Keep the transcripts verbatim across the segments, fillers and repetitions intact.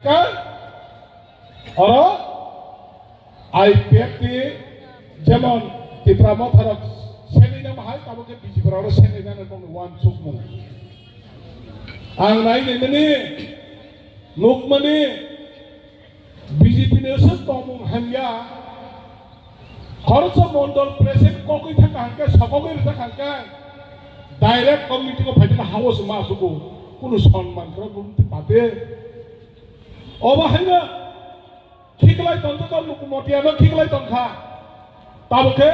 Ka oro I P F T jemon Tipra Motha rok senai nang bahai, tabuk khe B J P rok oro senai nang bongni uansukmung. Ang nai nai mani, nuk mani, B J P ni swk tongmung hamya. Khoroksa mondol president kokwi thangkha hwnkhe, sokogwi rwjak hwnkhe, direct committee o phaikhe hago se ma sugo, kunu sonman khoro bumti pate. Obo haino khiklai tongkha, kok luku motiano khiklai tongkha. Tabukhe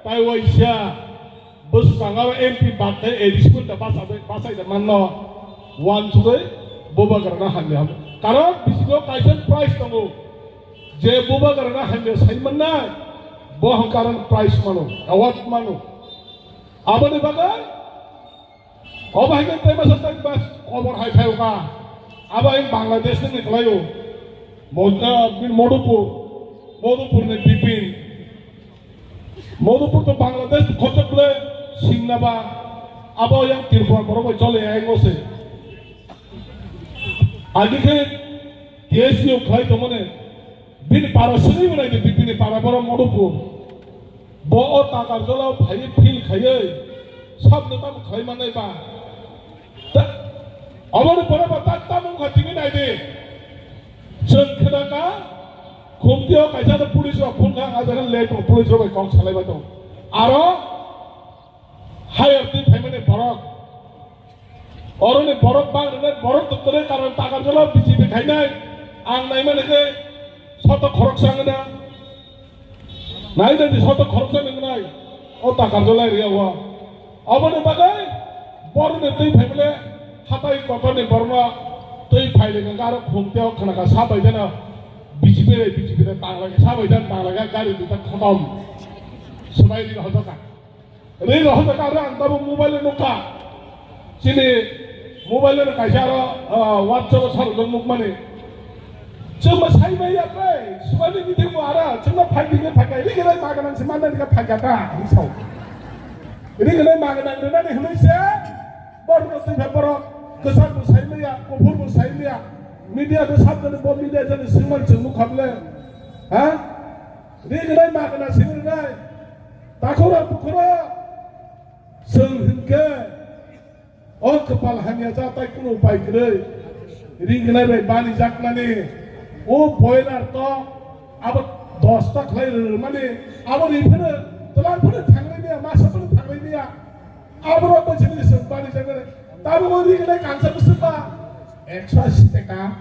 tai waisa bwskango M P bakhe A D C da bachai, bachai da manno, uansugwi bubagrano hamya. Karon bisingo kaisa prize tongo, je bubagrano hamya sai mannai, bo hwn karon prize mano, award mano. Aboni bagwi obo hai khe tei masa tei bas kobor hai phai kha. Abo in Bangladesh ni khlaio. Mod-, ah, bin Modupur, Modupur ni Bipin. Modupur to Bangladesh khojak le singna ba. Abo yang Tripura borok bai chole ai ngose. Agi khe T S U khlai tongmani. Bini para sini mwnai de Bipin ni para borok Modupur. Bo o Takarjala phaiwi phil khaiwi sabno tamo khlai mannai ba? Ta-, aboni pore bo tak tamo wngkha tini nai di. Chwng khna kha, Khumtio kaisa no police rok phone kha, ang jaga late rok police rok bai kok salai bai tong. Aro higher twi phaimani borok. Oroni borok bang rwnai, borok twtwrwi karon Takarjala B J P khainai. Ang naimani khe soto khoroksa wngna. Nai nai di soto khoroksa wngnai. O Takarjala area o. Oboni bagwi borokni twi phaimale hatai kotorni borokno twi phaile hwnkhe aro Khumtio khna kha sa bai jana B J P bai B J P bai tanglai kha, sa bai jana tanglai kha, gari duita khotom. Swbai ri hotoka. Ri rw hoda ka ang tabuk mobile o nukha. Chini mobile o kaisa aro, ah, WhatsApp o sarwjak nukmani. Chwngma sai maya bai, swmani meeting bo ara, chwngma phai bini phai kai, ri gwnai ma gwnang se manani kha phai kha ta, hinwi sao. Ri gwnai ma gwnang rwnani hinwi se, borok no twi phai borok, kwchak bo sai maya, kuphur bo sai maya, media no sab jani bo media jani swngmani chwng nukha bwle, ha? Ri gwnai ma gwnang simi rwnai. Takhura bukhura chwng hinkhe o kwpal hamya ja tai kunu upai kwrwi. Ri gwnai bai bani jakmani o boiler to abo dosta khlai rwmani abo ri phano twlang phano thanglai maya, masa phano thanglai maya. Aborok bai chini chwng bani jakmani. Tabuk o ri gwnai kansa bwswk ba ekso asi taka.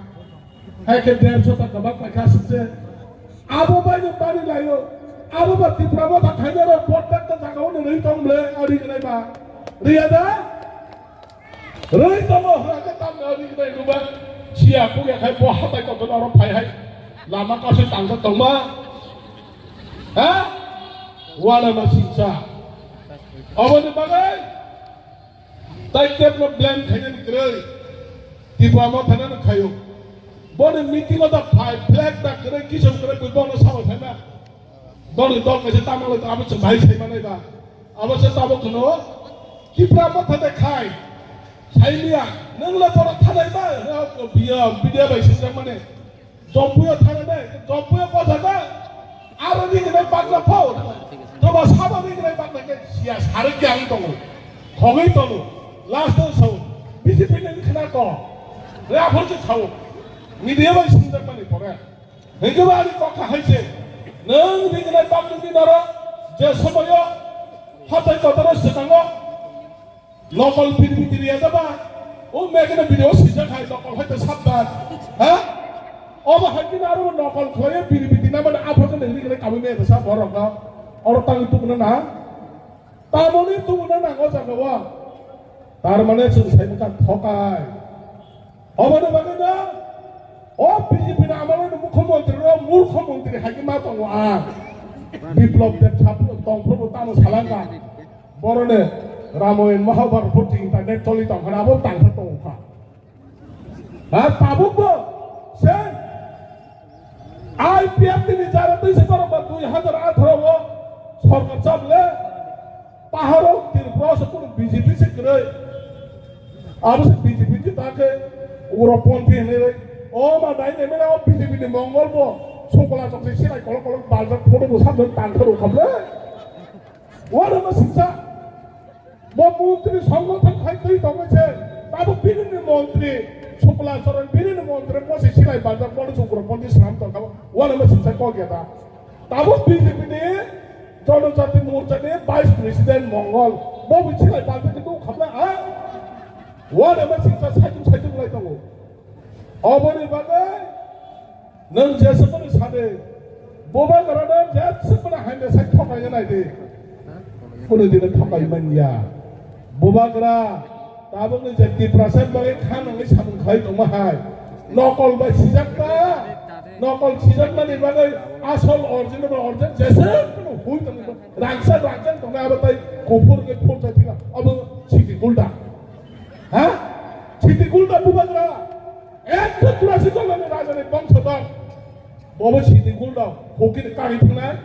Hai khe derso ta kwbang paikha aswk se. Abo bai no bari laio. Abo ba Tipra Motha khaina rok vote tak ta jaga o no rwi tong ble, a ri gwnai ba. Riya da? Rwi tongo hwra khe tam no ri gwnai rwba. Siya kugya khai bo hatai kotor oro phai hai. Lama kaso tangsa tongma. Ha? Wana ma singsa. Aboni bagwi tai tepno blame khainani kwrwi. Tipra Motha no khaio. Boni meeting o da phai flag da kwrwi kisom kwrwi bui bono sabo phaima. Boni dol kaisa tamo le abo se bai sai manai ba. Abo se tabuk no Tipra Motha de khai. Sai liya. Nang le boro thanai ba. Biya, biya bai sijak mane. Jompuyo thana de, jompuyo bosa de. Aro ri gwnai bagna phau. Toba sabo ri gwnai bagna khe siya sari khe ang tongo. Khogwi tongo. Last o sao. B J P ni khna to. Re aphor se sao. Media bai singjak mani pore. Hingke ba ani kokha hai se. Nang ri gwnai bagna ni naro je somoyo hatai kotoro sekango. Nokol biri biti riya da ba? O mekene video sijak hai nokol hai ta sabdan. Ha? Obo hai kini aro nokol khlaiya biri biti na mane aphor kene ri kene kabui me ta sa borok no. Oro tang tu na na. Tamoni tu na na o jaga wa. Tar mane sung sai ka thokai. Oboni bagwi no o B J P ni amalo ni mukhyamantri ro murkha mantri hai khe ma tongo ang. Biplop Deb sap tong phuru tamo salanga. Boroni Ramayan Mahabharat phuti internet choli tong khana abo tangsa tong kha. Ha tabuk bo se I P F T ni jara twi se borok ba dui hazar atharo o sorkar chap le paharo Tripura se kunu B J P se kwrwi. Abo se B J P ni ta khe uro ponthi hinwi O ma dai ne mena o B J P ni mongol bo sokla chok se silai kolok kolok baljak photo bo sabjak tang tharo khamle. Wara ma siksa. Bo montri songgothon khai twi tongwi se. Tabo bini ni montri sokla choron bini ni montri bo se silai baljak photo sukro photo slam tong kabo. Wara ma siksa kok ya da. Tabo B J P ni Jonojati Morcha ni Vice President Mongol. Bo bo silai baljak khe nuk khamle ha. Wara ma siksa saitung saitung lai tongo. Oboni bagwi nwng jesukmani sade, Bubagrano jesukmani haino sai thokaina naidi. Kunu dino thokai manya. Bubagra tabukni je Tiprasa bagwi kha nangwi samung khai tongma hai. Nokol bai sijak ta, nokol sijakmani bagwi asol original bai original jesukmani hui tongwi rangsa rangsa tongnai abo tai kuphur khe phur chai thila abo siti gulda. Ha? Siti gulda Bubagra. Ekso churasi jolani rajani bongsodo. Bobo siti gulda hukini kari thangnai.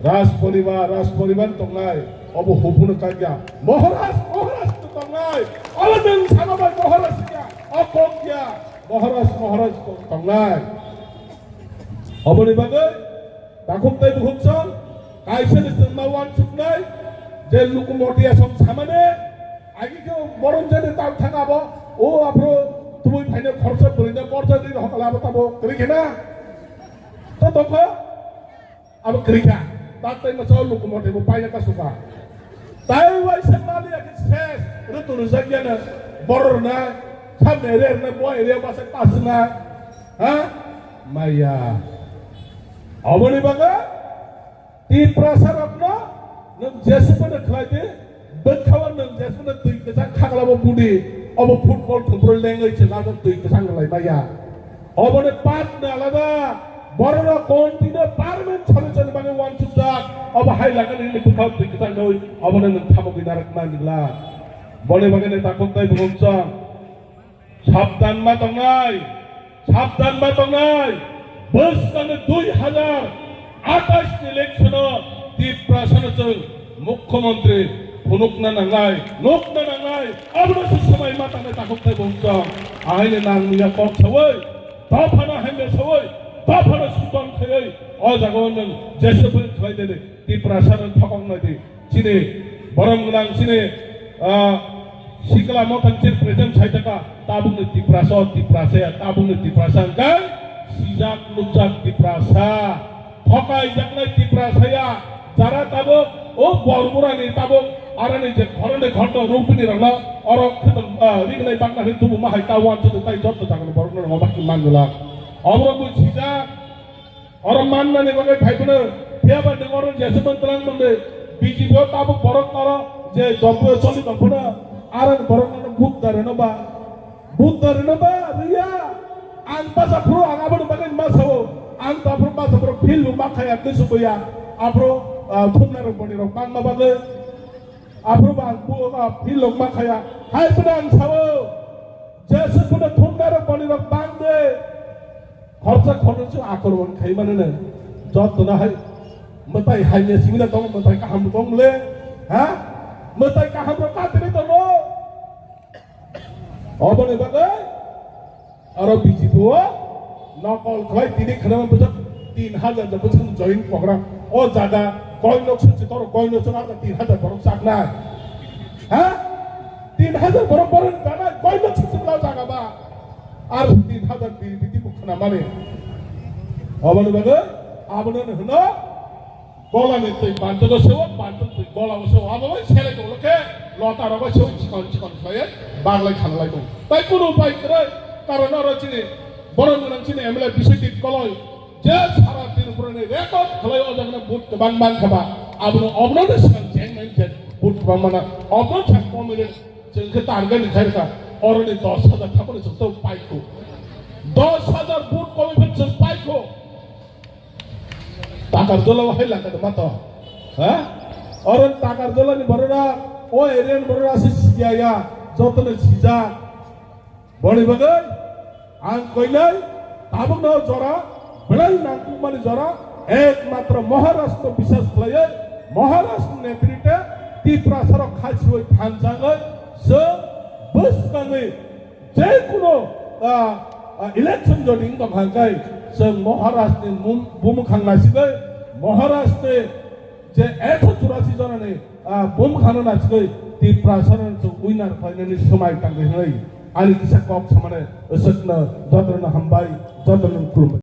Raj poribar, Raj poribar tongnai. Obo hupuno kagya. Maharaj, Maharaj to tongnai. Obo nwng sana bai Maharaj kya. Okok kya. Maharaj, Maharaj to tongnai. Oboni bagwi Takhuk tei bukhuk song, kaisa ni chwngma uansuknai, je luku moti asong samani, agi khe borom jani tal thang abo, o aphro tubui phaino khoroksa bwrwino borjani rw hokla abo tabo kwrwi khe na? To tongkho? Abo kwrwi kha. Tak tei masa o luku moti bo paina kasuka. Tai waisa mali ya khe ses, rutu rujak ya na, borok rwna, samne re rwna, bo area basa kasna, ha? Maya. Oboni bagwi Tiprasa rokno nwng jesukmano khlai di, bwkhao nwng jesukmano twi kwchang khaglabo budi, obo football thwngphuru lengwi chwla twi kwchang rwlai maya. Oboni part no alada, borok rok continue permanent solution bagwi uansukjak, obo hai lagani hwnwi bwkhao twi kwchang nwi, obono nwng thamogwi narak manjwla. Boni bagwi nwng takhuk tei bukhuk song. Sabdan ma tongnai, sabdan ma tongnai. Bwskangni dui hajar atais ni election o Tiprasa no chwng mukhyamantri phunukna nangnai, nukna nangnai. Abono se swmai ma tangnai takhuk tei bongchong. Ahaini nangni ya kok sawi, dophano hamya sawi, dophano sutong khaiwi, o jaga o nwng jeswk khlai dede Tiprasa no thokong nai di. Chini borom gwnang chini, ah, sikla mothang chini present sai taka, tabukni Tiprasa, o Tiprasa ya, tabukni Tiprasa hwnkhe sijak nukjak Tiprasa, thokai jaknai Tiprasa ya, jara tabuk o Bormurani tabuk arani je khoroknwi khorokno rupini rokno oro khwtwng, ah, rignai bakna hwnwi tubu ma hai ta uansukjak tai jotto jagani borokno rwma bakni manjwla. Oborok bo sijak. Oro mannani bagwi phai phano, phiya ba nwng oro jeswk man twlang mande, B J P o tabuk borok oro je jompo choli tong phano, arang borok no vote da rwno ba, vote da rwno ba, rwya. Ang basa phuru ang aboni bagwi ma sao, ang to aphuru basa phuru feel bo ma khaya, goso boya, aphuru, ah, thumna rok boni rok bangma bagwi, aphuru bo ang bu, ah, feel rok ma khaya, hai phano ang sao, jeswk phano thumna rok boni rok bang de. Khoroksa khoroknwi chwng akormon khai mano no. Jotono hai mwtai hamya simi na tongo, mwtai kaham bo tong le. Ha? Mwtai kaham rok katini tongo. Oboni bagwi aro B J P o nokol khlai tini khwnama bwswk tin hajar ja bwswk join program. O jaga koinok sung si toro koinok sung aro tin hajar borok chaknai. Ha? Tin hajar borok borok chaknai koinok sung si bwla jaga ba. Ar tin hajar biri biti bo khwnamani. Oboni bagwi abono hwno golani twi bantogo sewo, bantok twi golao sewo. Abo bai selai tonglo khe lota rogo sewo chikon chikon khlaiwi baglai khanalai tongo. Tai kunu upai kwrwi, karon oro chini borok gwnang chini M L A Biswajit Koloi je sara Tripura ni record khlai o jagano vote kwbang mankha ba. Abono obono swkang cheng nai je vote kwbang mana. Obono chang komile Chwng khe target ni khairokha, oroni dos hajar thapani chwng tei paikho. Dos hajar vote komwi phano chwng paikho. Takar jolao hai langkha de mato. Ha? Oron Takar jolani borora, o area ni borora se siya ya, jotono sijak. Boni bagwi Ang koinai tabukno jora belai nangkukmani jora ekmatro Maharashtra bisas khlaiwi Maharashtra netrite Tiprasarok khasiwi thanchangwi chwng bwskangwi jekunu, ah, Ah, election jodi wng tong kha hwnkhe chwng Maharashtra ni mum-, bumukhang naisingwi, Maharashtra ni je ekso churasi jona ni, ah, bumukhang no naisingwi Tiprasa no chwng winner khlainani swmai tangwi hwnwi ani kisa kok samani swkno jotono hambai, jotono khulumbai.